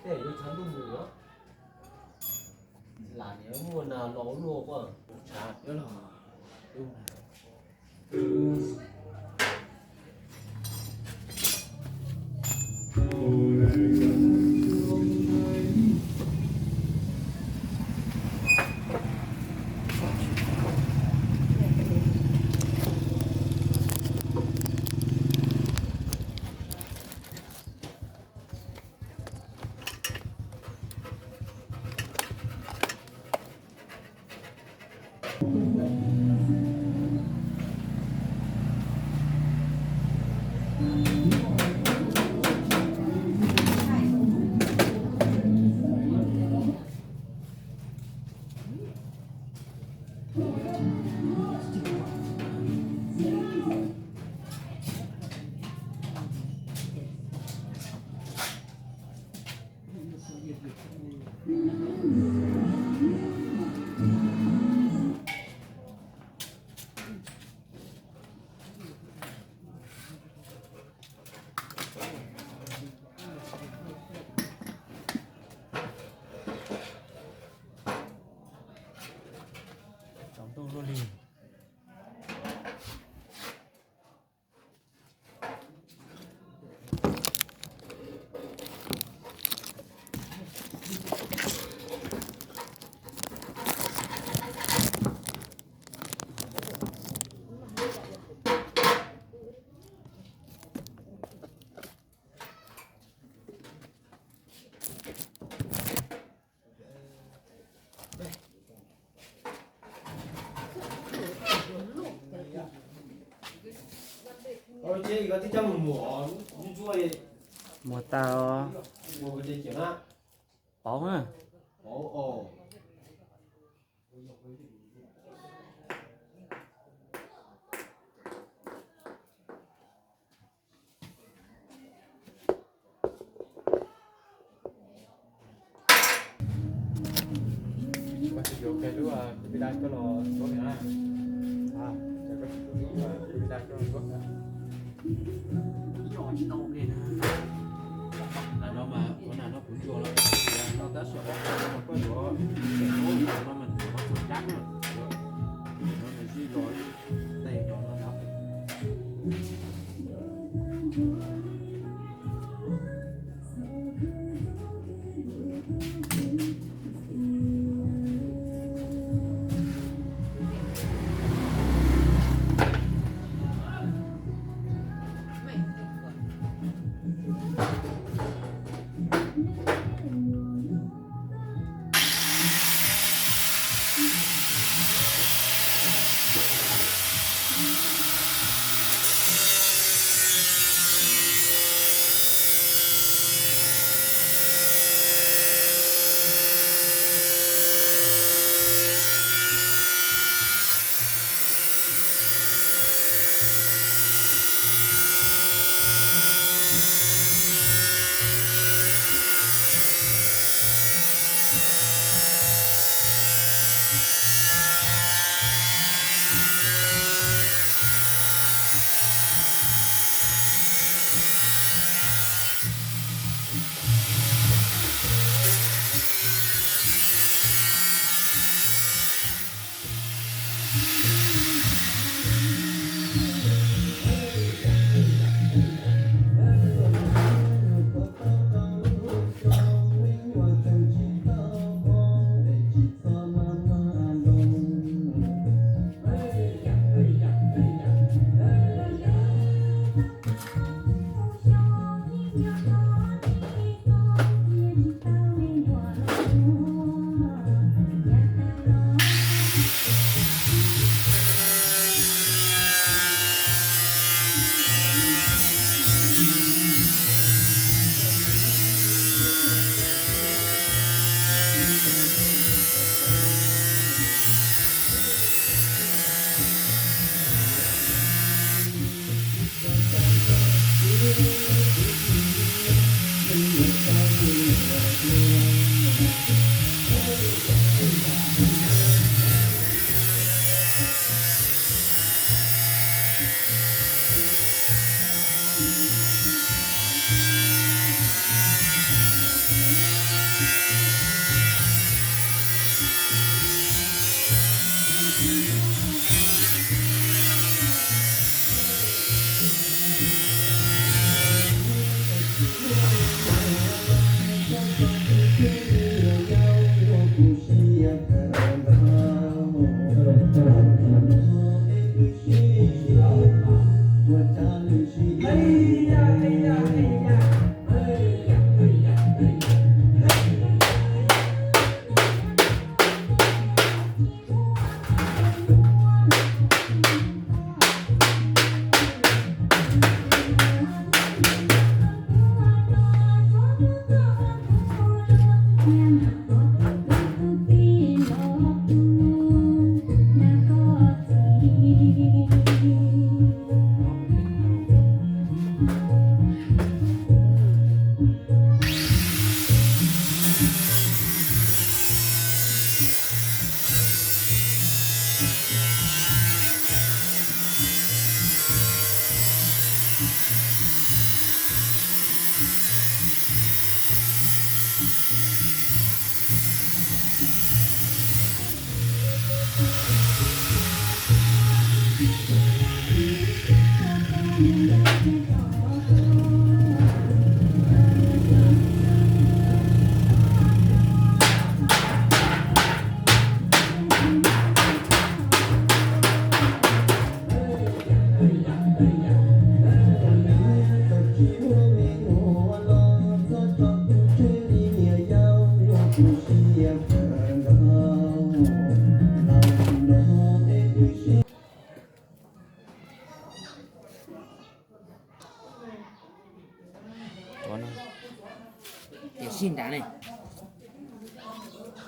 Tej yuav tshav ntuj mus os. Lam niam muaj nas los luaj koj. Tshav los. Tsaus ntuj luaj li. Muag tas os. Pauv na. Lam no mas ua nas no kuv ntsuas los no tab sis koj yuav no mas ntsuas no txog cab na. No mas zij los tej no no.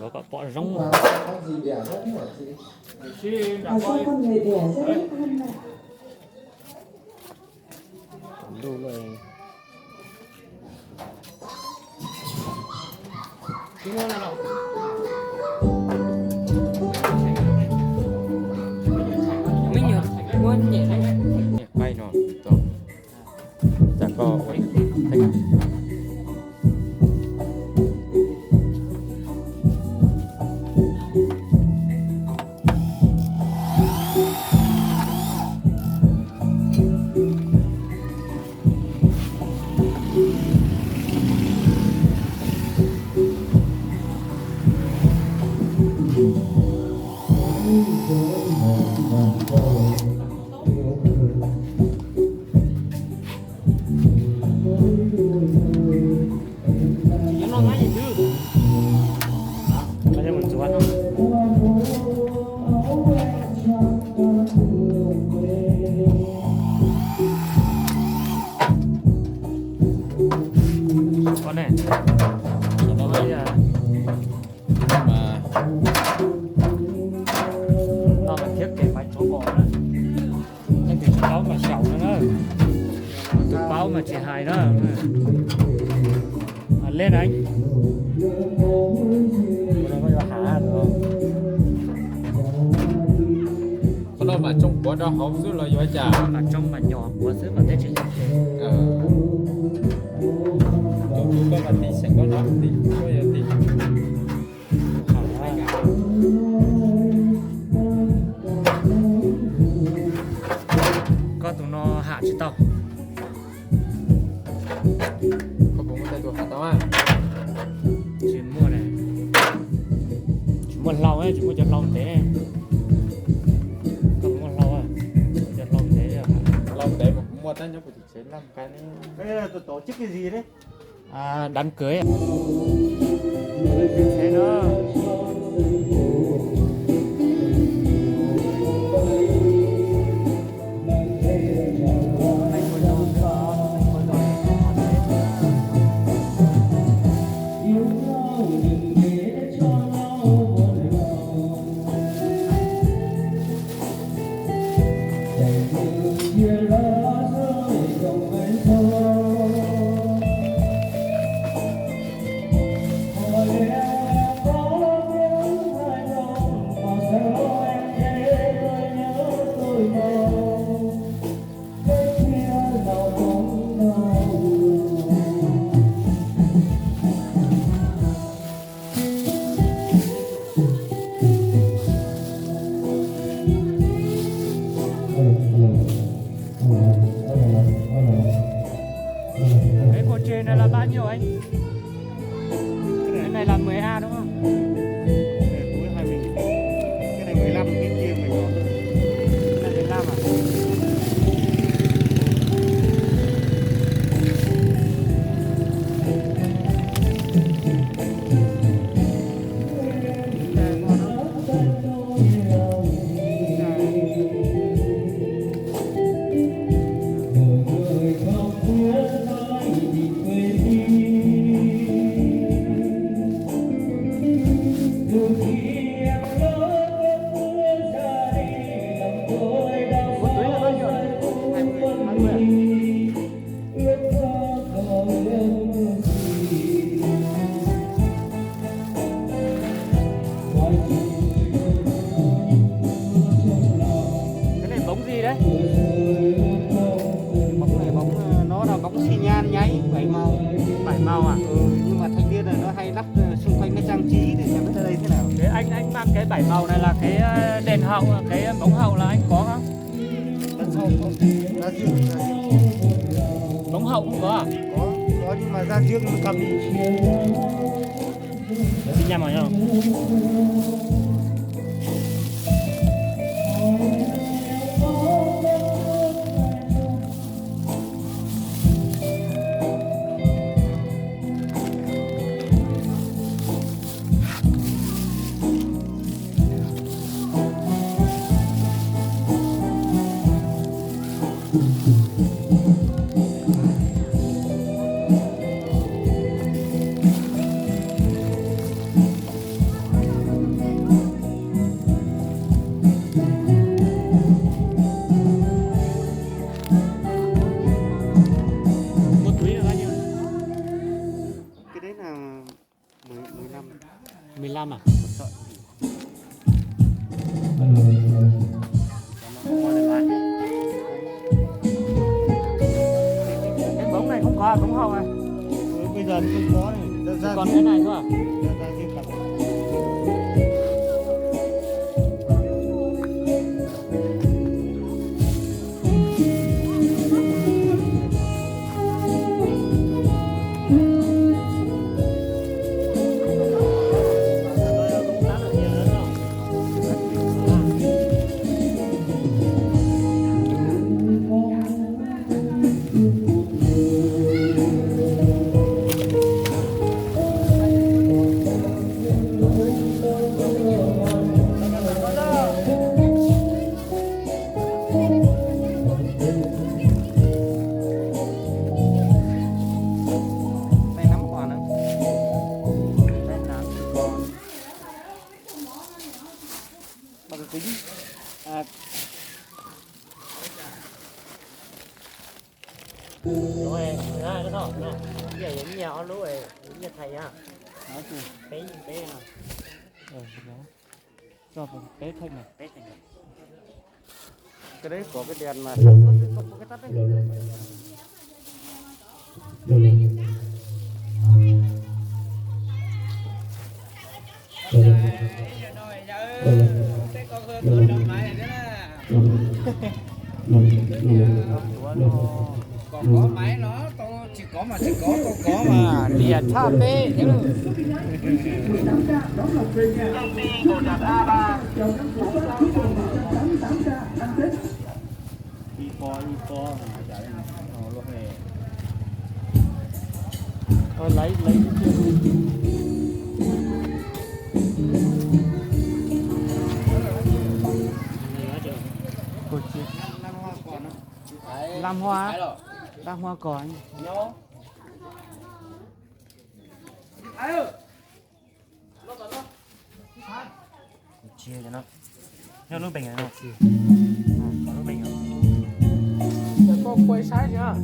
Yuav kom pom zoo. Nyem qaib no, cas koj ua Con này. Sau đó với, à, mà no là thiết kế máy chuối bò đó. Anh thì chỉ có mà xạo nữa đó. Tôi báo mà chị hài đó. À, lên anh. Qhov no mas tsoo quav rau hauv xwb los yuav cas? Mas tsoo mas nyom quav xwb mas thiaj tsis yog ces. Tus koj mas tim xeem koj no tim koj yog tim. Koj tus no ham tsis tau. Koj puas muaj tej tus ham tau a? Tsis muaj ne. Tsis muaj hlau, tsis muaj cov hlau ntev. Koj puas muaj hlau, cov hlau ntev. Hlau ntev mas kuv muaj tab nyob kuv tim tsev laj nqa ne. Tổ chức cái gì đấy? À, đám cưới ạ. Thế đó. Cái cua trên này là bao nhiêu anh? Cái này là mười A đúng không? Cái này mười lăm, cái kia mười lăm. Cái này mười lăm à? Cái này bóng gì đấy? Bóng này bóng, ờ, nó là bóng xi nhan nháy bảy màu. Bảy màu à? Ừ, nhưng mà thanh niên này nó hay lắp, ờ, xung quanh cái trang trí để xem nó ra đây thế nào. Thế anh anh mang cái bảy màu này là cái, ờ, đèn hậu, cái bóng hậu là anh có không? Đằng sau không? Ra riêng, ra riêng. Bóng hậu không có à? Có, có nhưng mà ra riêng cầm đi. Xin nhầm rồi không? Mười lăm à? Cái bóng này không có, bóng hậu à? Ừ, bây giờ không có này. Ra, ra, còn cái này thôi à? Ra, ra, ra. Nyiaj ob lub, nyiaj thais, peb peb. Cho peb thaj na. Cái đấy có cái đèn mà sắp có cái tắt đấy. Có, có máy nó, tao chỉ có mà chỉ có, tao có mà. Liệt tha peb. Ib pob, ib pob, lub ne. Ôi, lấy, lấy. Lam hoa cỏ. Lam hoa, lam hoa cỏ. Chia cho nó. Nyob lub pem no. Có lub pem no. Để con quay sát nhá.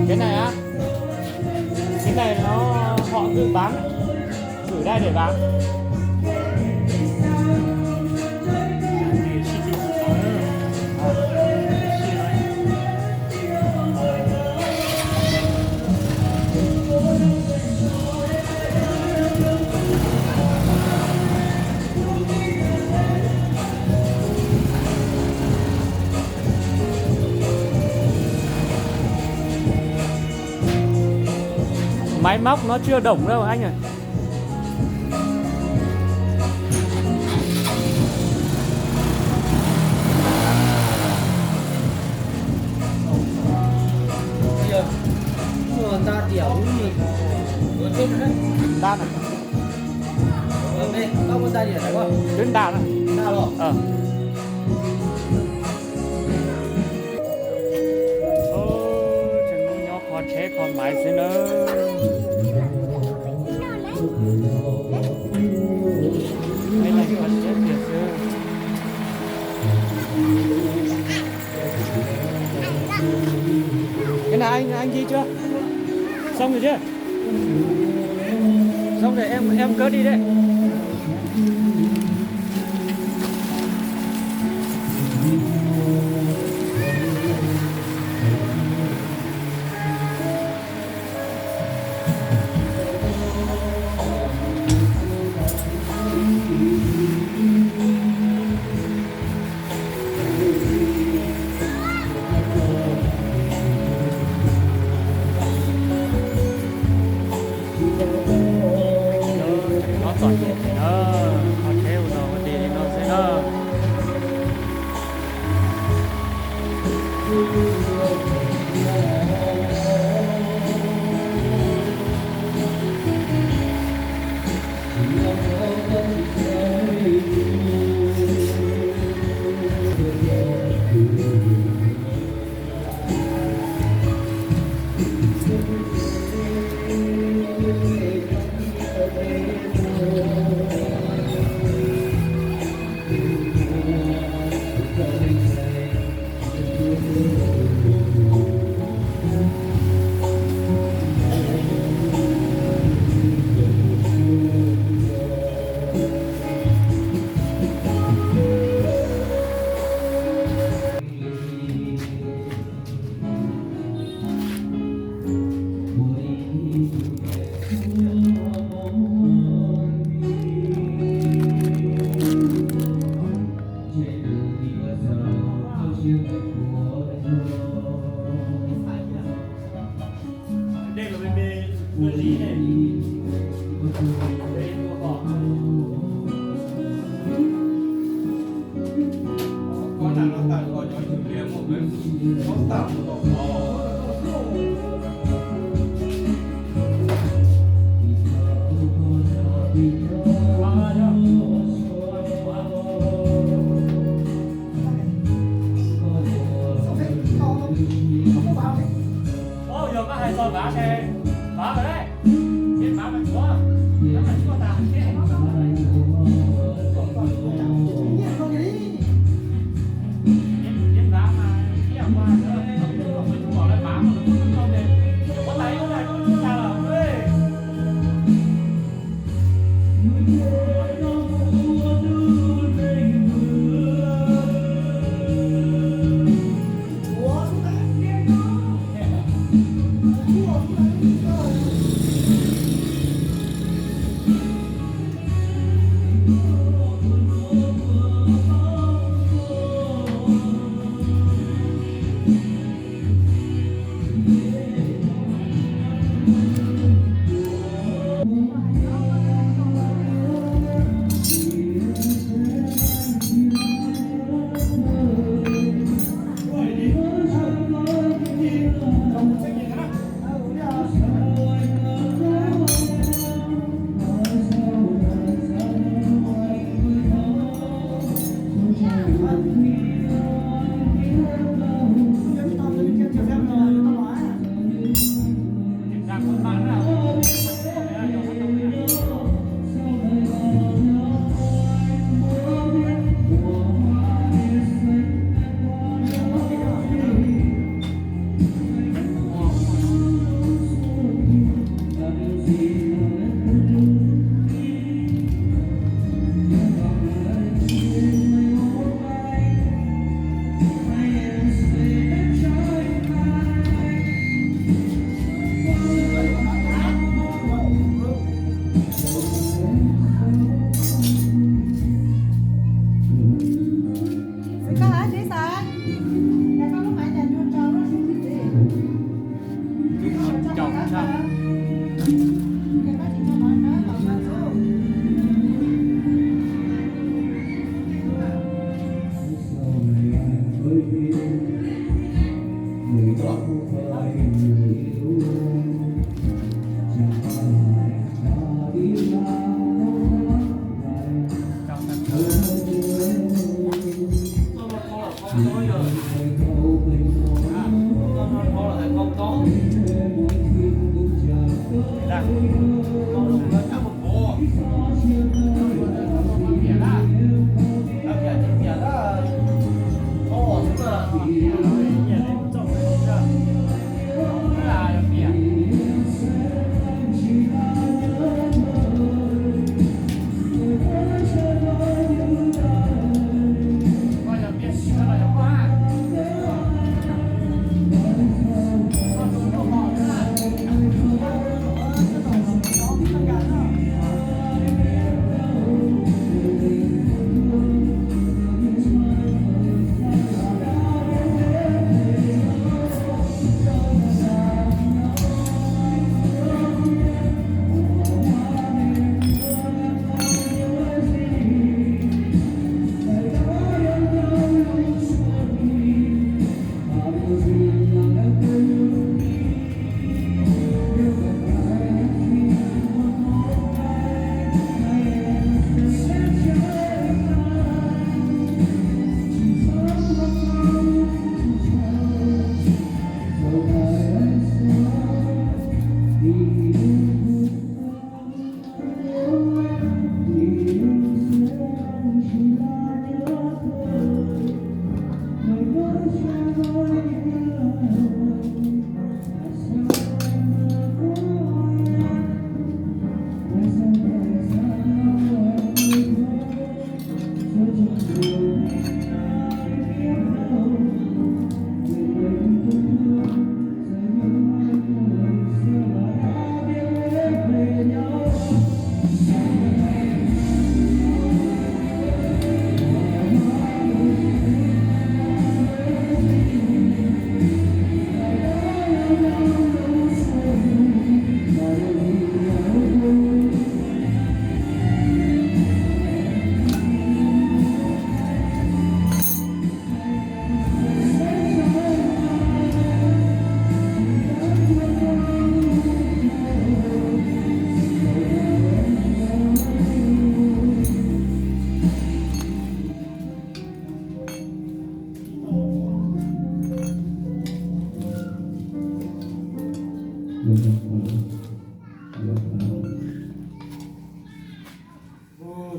Cái này á, cái này nó họ tự bán, gửi đây để bán. Cái móc nó chưa đồng đâu anh ơi. Nta à? Twb nta na. Ơ. Ơ, tseem muaj nyob kho tsheb kho maiv xwb na. Ib leeg kho tsheb tiag xwb. Cái này anh anh ghi chưa? Xong rồi chứ? Xong rồi em em cất đi đấy. Ob txom nyem ces na, kho tsheb ua no ua dig li no xwb na. Ub, yog koj hais txog Vav ces Vav lawm, ces Vav mas tshuav, Vav mas tshuav tas thiab. Ces Vav mas thiaj qua, Vav mas tshuav tas.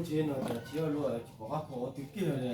Tsis no cas tsis luaj, tsis pom qab pom ua twg kiag li.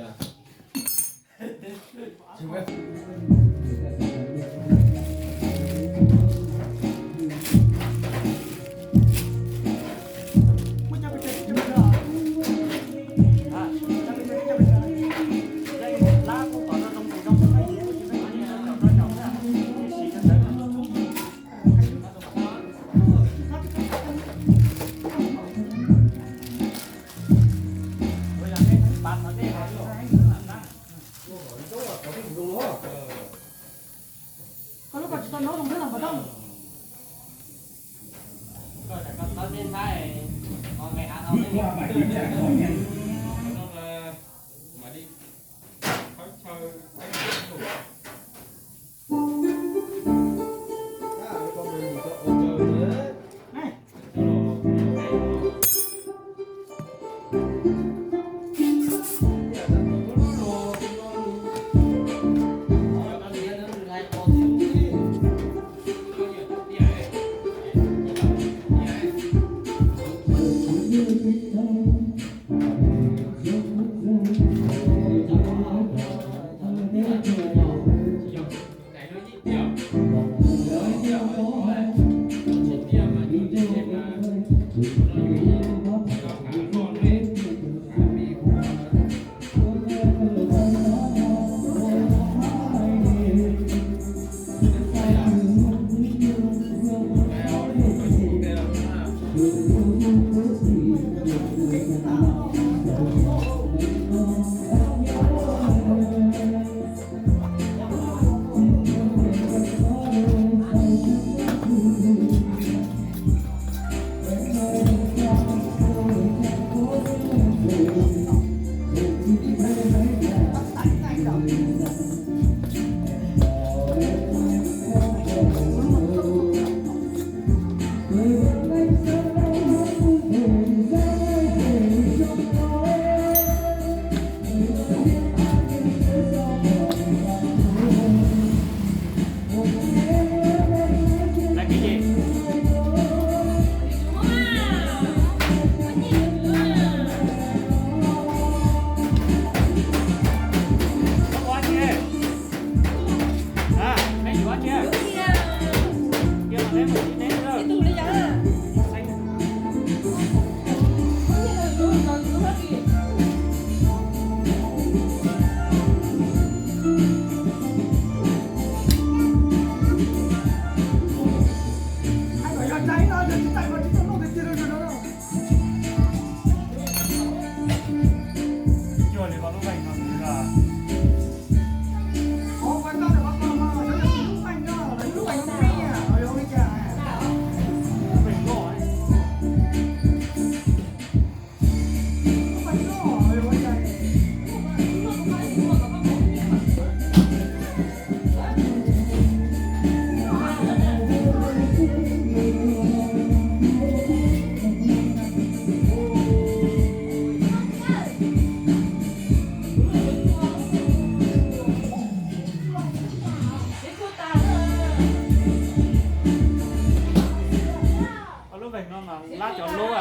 Lub veeg no mas lab cov lub,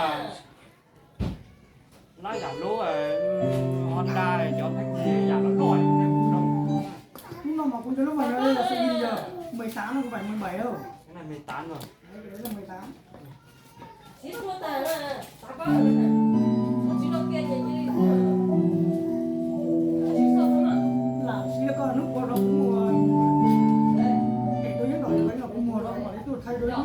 lab yam lub Honda, cov pheej yam loj loj. Lub no mas kuv cov lub mas yog xi yog mười tám no, kuv phải mười bảy đâu. Cái này mười tám rồi. Mười tám. Lam siv koj hnub puav rau kuv muag, es tus yeeb nram li no kuv muag rau, mam li tuaj thaij rau.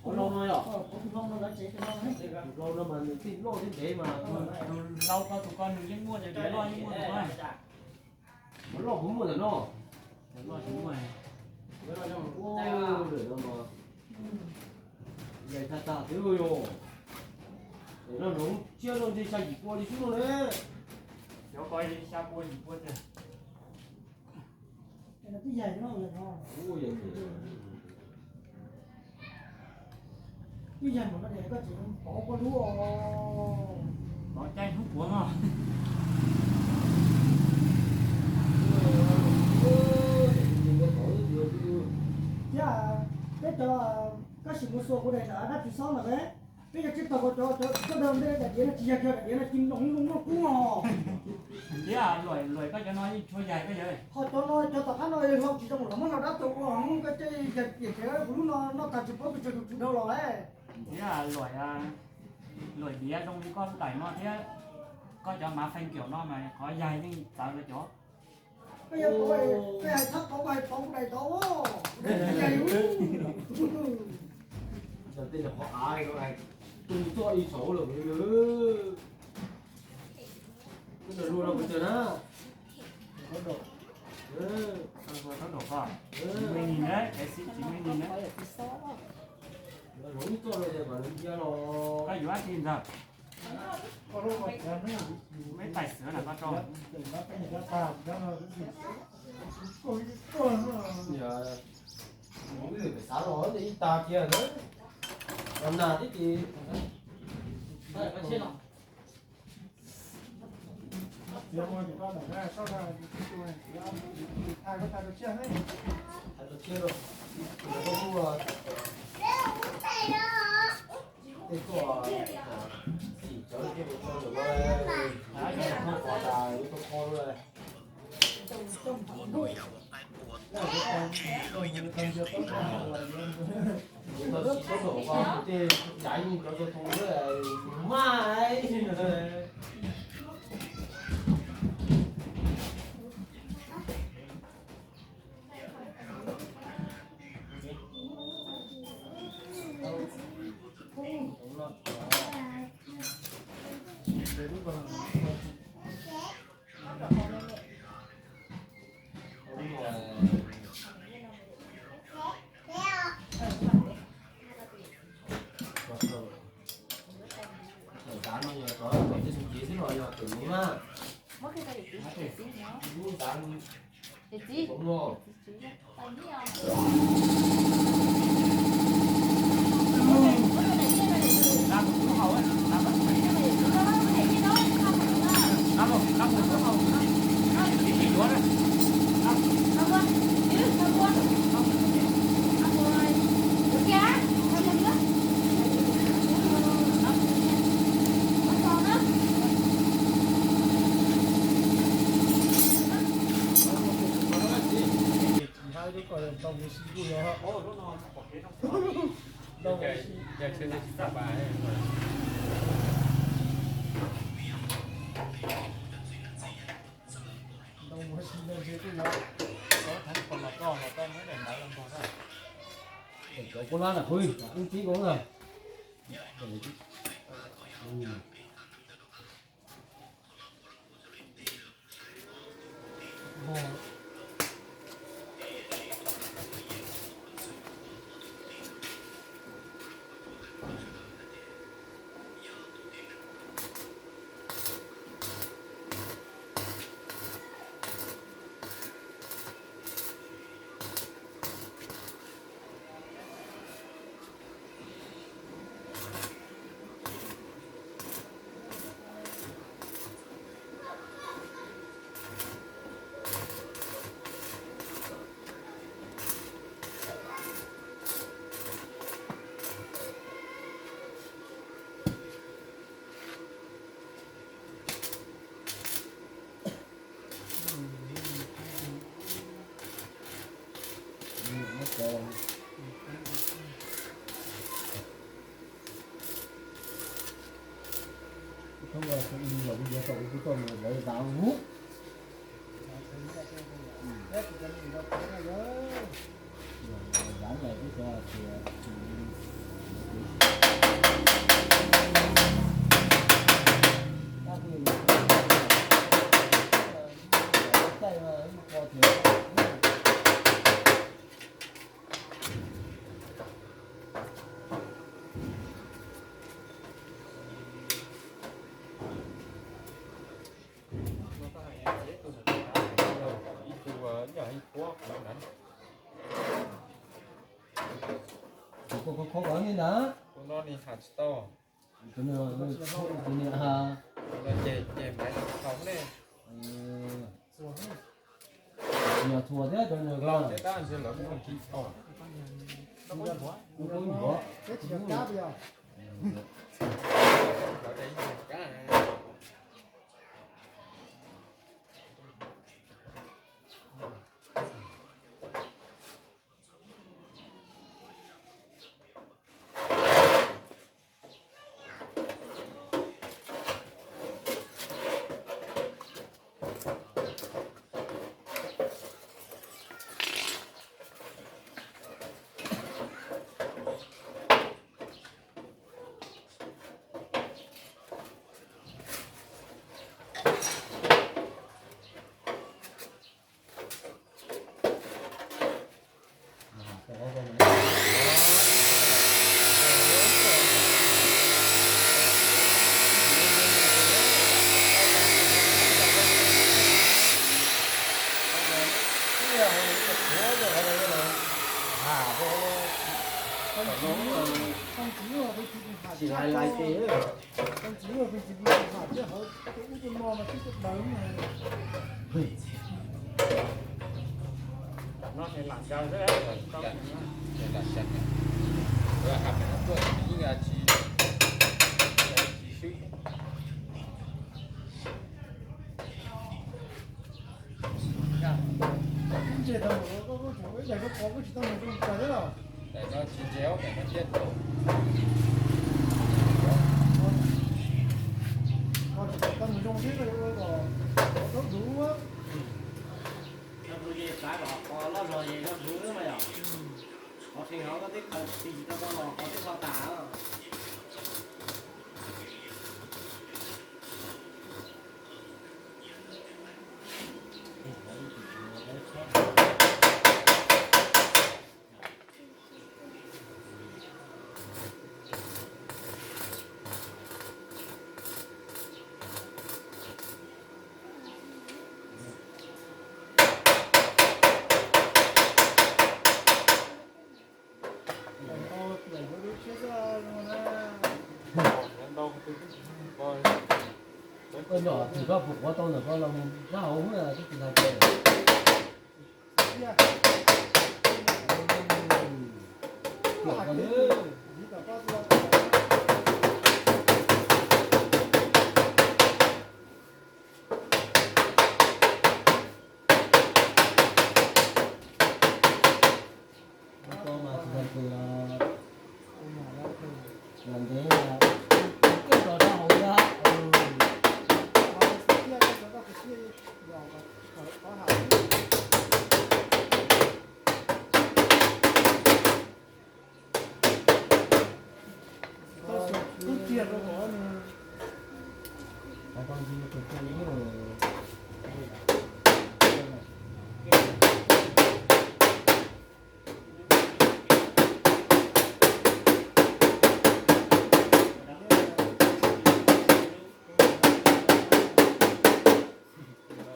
Tus hlau no yog, tus hlau no mas nws tij loj thiab ntev mas, tus hlau ko tus ko nws yeej muaj, tus loj yeej muaj tus ko. Loj kuv muaj ntawm no. Loj kuv muaj. Lawm no mas, yais tag tag xwb yog. Lawm no nws tsiab no ntshe xya yim pua li xwb no ne. Cov ko xya pua yim pua tiag. Twb yog mas koj tseem pov koj lub os. Pov caij hnub puav no. Thiab peb cov, koj sim mus xuas kuv daim ntawm dab tsi xob lawm peb. Peb yog tsib taug ko cov, cov coj dag ntej daim diav no tsis yog kiag daim diav no ci noo noo noj kub os. Thiab luam, luam koj cov no yeej tshua yaig koj yawg. Ho cov no cov tom qab no hlau tsis zoo lawm muab hlau dab tug ua muab koj tej yawg tiam ces kuv lub no noj tag tsis paub pes tsawg tus tswv dhau los lawm. Thiab luam, luam diav zoo li koj daim no thiab koj cov mav feej kiaum no mas qhov yaig yeej txawv lawv cov. Koj yog pov, koj hais txhob pov, koj hais pov kuv daim tod. Tej qhov av tu txoj ib saud lawm. Luag no kuv tsev na. Tau dua tau dua koj. Chỉ mười nghìn đấy, cái xịn chỉ mười nghìn đấy. Koj yuav dab tsi ntag? Mấy tài xỉu là koj rau. Xav los ib tag kiag na. Nas tib si. Tej tuaj, tim cov tej mus tso ntawm no, kho tas yuav tau kho lawm. Tau siv tau dom ko tej yav yeej cov cov tus mas. Cov kuj lab na, ub tib kuj na. Tus koj kho kho kov li ntawd. Tus no nws has tsis tau. Tus no, tus no has. Tus no ces ces maiv tsis tau ne. Yog txhua thiab cov nws los. Ces dab ntsis lawv muaj kis tau. Kuv kuj nyuam. Tsis hais lais ces. Tam no ces lam ncaws xwb, lam saib, lam saib, lam tuaj ib yam tsis, tsis swb. Ntses tau mus, koj tseem ib daim koj qhov koj tsis tau mus rau mus kawg thiab los? Daim no tsis ntses, daim no thiaj tau. Koj tseem tau mus zoo thiab, koj yuav ua kom qhov tau duv. Xav kom qhov loj zog es yog duv xwb mas yom. Qhov tseem hauv koj twb khaws tis rau tau los qhov twb kho tas. Koj nyom tim koj puas quav tau ntawm koj los mus zaj hauv twb tsis hais ces. Koj mas tsis hais ces los ntev, koj tso rau hauv thiab.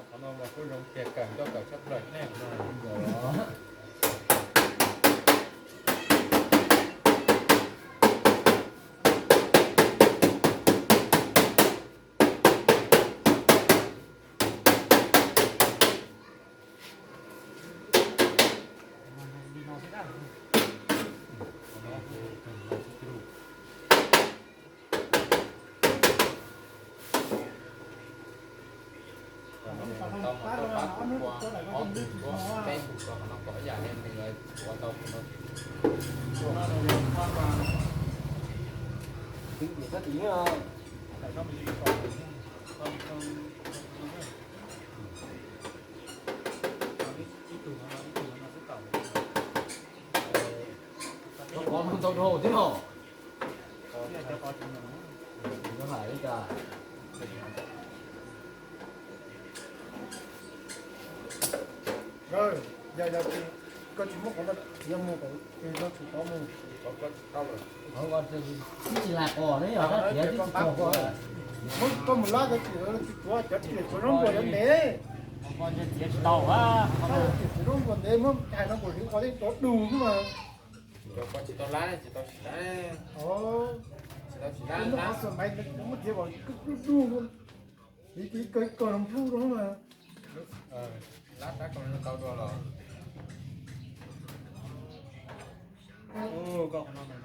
Qhov no mas kuj zoo tiag, kawm coj kawm tshaj plaws ne. Koj qhov no tau dhau thiab no. Koj hais li cas? Yog, yog, yog koj tsis muab qhov no txiav mus kom ces no tsis tau mus. Twb tsis lam qos ne, yog koj txiav twb tsis tau qos. Muab koj mus lab cov txiv tsis tuav, cov txiv tsuav zaub npuas cov ntev. Txiav tsis tau a. Txiv tsuav zaub npuas ntev muab hais no kuv hliv qos tej tov du xwb mas. Tsis tau lab, tsis tau sim lab. Tsis tau sim lab, muab qhov xua maiv muab txiav kom du du. Ib kawg ib kawg los nplug rau mas. Lab tab kom tau dua los. Koj qhov no mas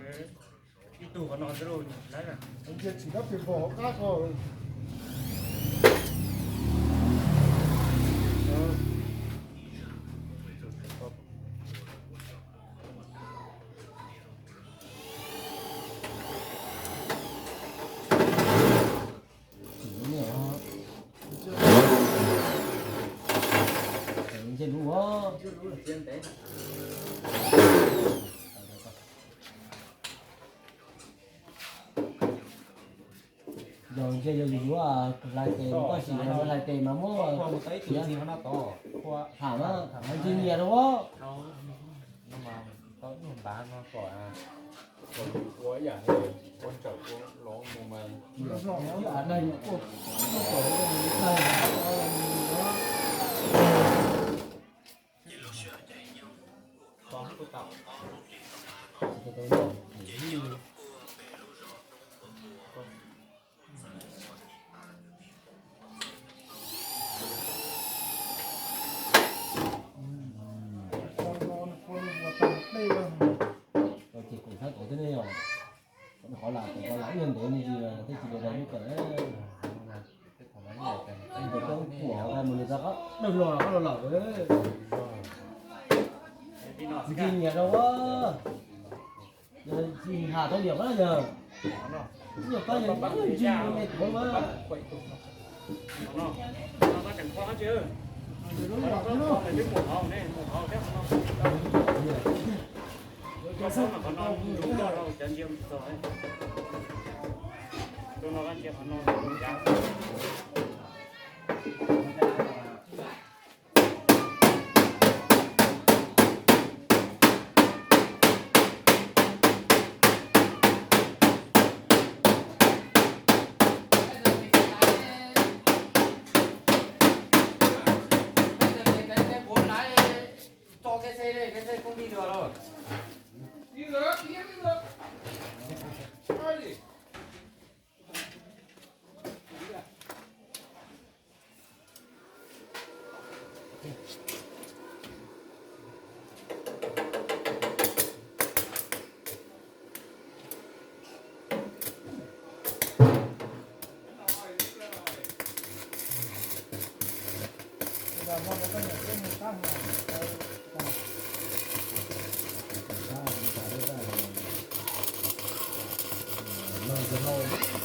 ib tug qhov no xwb lauj, nyias tsis lab na. Ntiag tsis lab pes vog qab ko. Ntsej lub. Yog ntsej yog yus yuav hlais tes, koj sim hlais tes mas muab tham na, ntsej nyias rau. Ces kuv sab tod thiab ne yog, qhov lam, qhov lam ib yog ntev me ntsis thiaj tsis daig daig lub kawm. Ntawm koj kuam mus nws rov qab dawg los qab los lawm. Ntsej nyias rau. Yog tsis has tau liam qab yog, liam qab yog ntsig me tuav mas.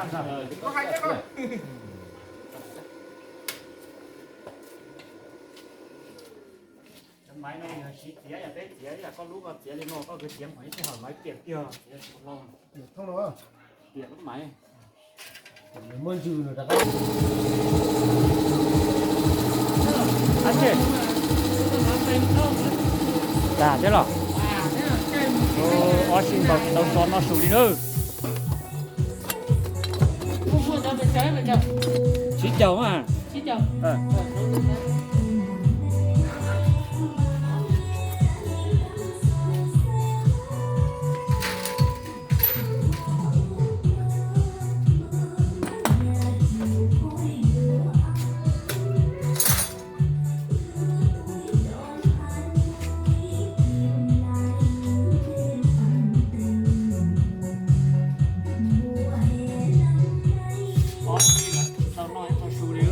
Koj hais thiab koj. Cov maiv no yog siv txiav, yog peb txiav, yog koj lub koj txiav li no, koj kawg txiav qhov ib teg hom maiv piam tiag, txiav los. Piam lub maiv. Muaj ntsws rov qab. Ab tsi, tas thiab los? Ob sij nkaus tsis tau so noj su li nawb. Tsib caug mas. Tau noj ib qho su li.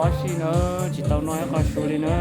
Ob sij na, tsis tau noj ib qho su li na.